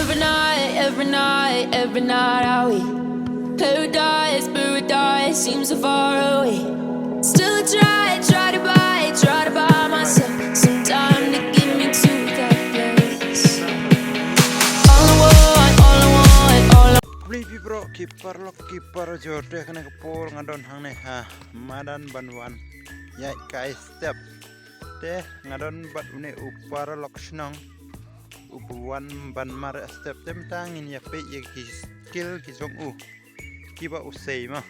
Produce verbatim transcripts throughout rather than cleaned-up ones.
Every night, every night, every night I weep. Paradise, paradise seems so far away. Still I try, try to buy, try to buy myself some time to get me to that place. All I want, all I want, all I Khublei phi bro, ki paralok, ki parajor, te kane ka por nga don hangne ha madan ban wan ïaid kai step. Te nga don bad une u paralok shnong uba wan ban mar step, te mynta ngin ïa peit ïa ki skill ki jong u kiba u sei ma.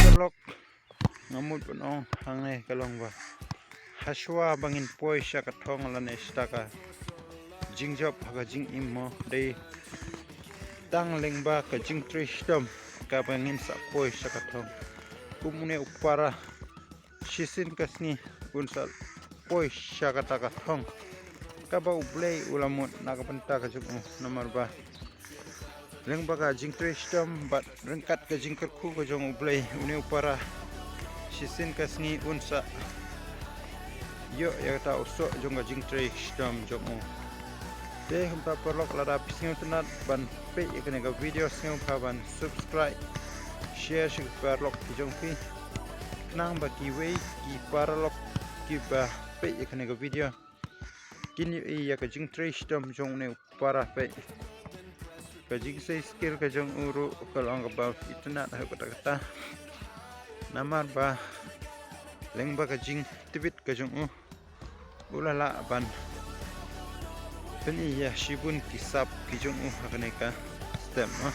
Paralok, nga mut ban ong hangne ka long ba hashwa ba ngin poi sha ka thong lane sha ka jingjop ha ka jingim mo, dei tang lyngba ka jingtrei shitom kaba ngin sa poi sha ka thong. Kum une u para shisien ka sngi un sa poi sha kata ka thong kaba U Blei u la mut na ka bynta ka jong u, namar ba lyngba ka jingtrei shitom bad ryngkat ka jingkyrkhu ka jong U Blei, une u para shisien ka sngi un sa ïoh ïa kata u soh jong ka jingtrei shitom jong u. Te kumta paralok, lada phi sngewtynnat ban peit ïa kane ka video, sngewbha ban subscribe, share sha ki paralok ki jong phi, khnang ba kiwei ki paralok kiba peit ïa kane ka video kin ïohi ïa ka jingtrei shitom jong une u para. Peit ka jingsei skill ka jong u ruh ka long kaba itynnad ha kata kata, namar ba lyngba ka jingtbit ka jong u, u la lah ban pyni ïa shibun ki sap ki jong u ha kane ka step ma.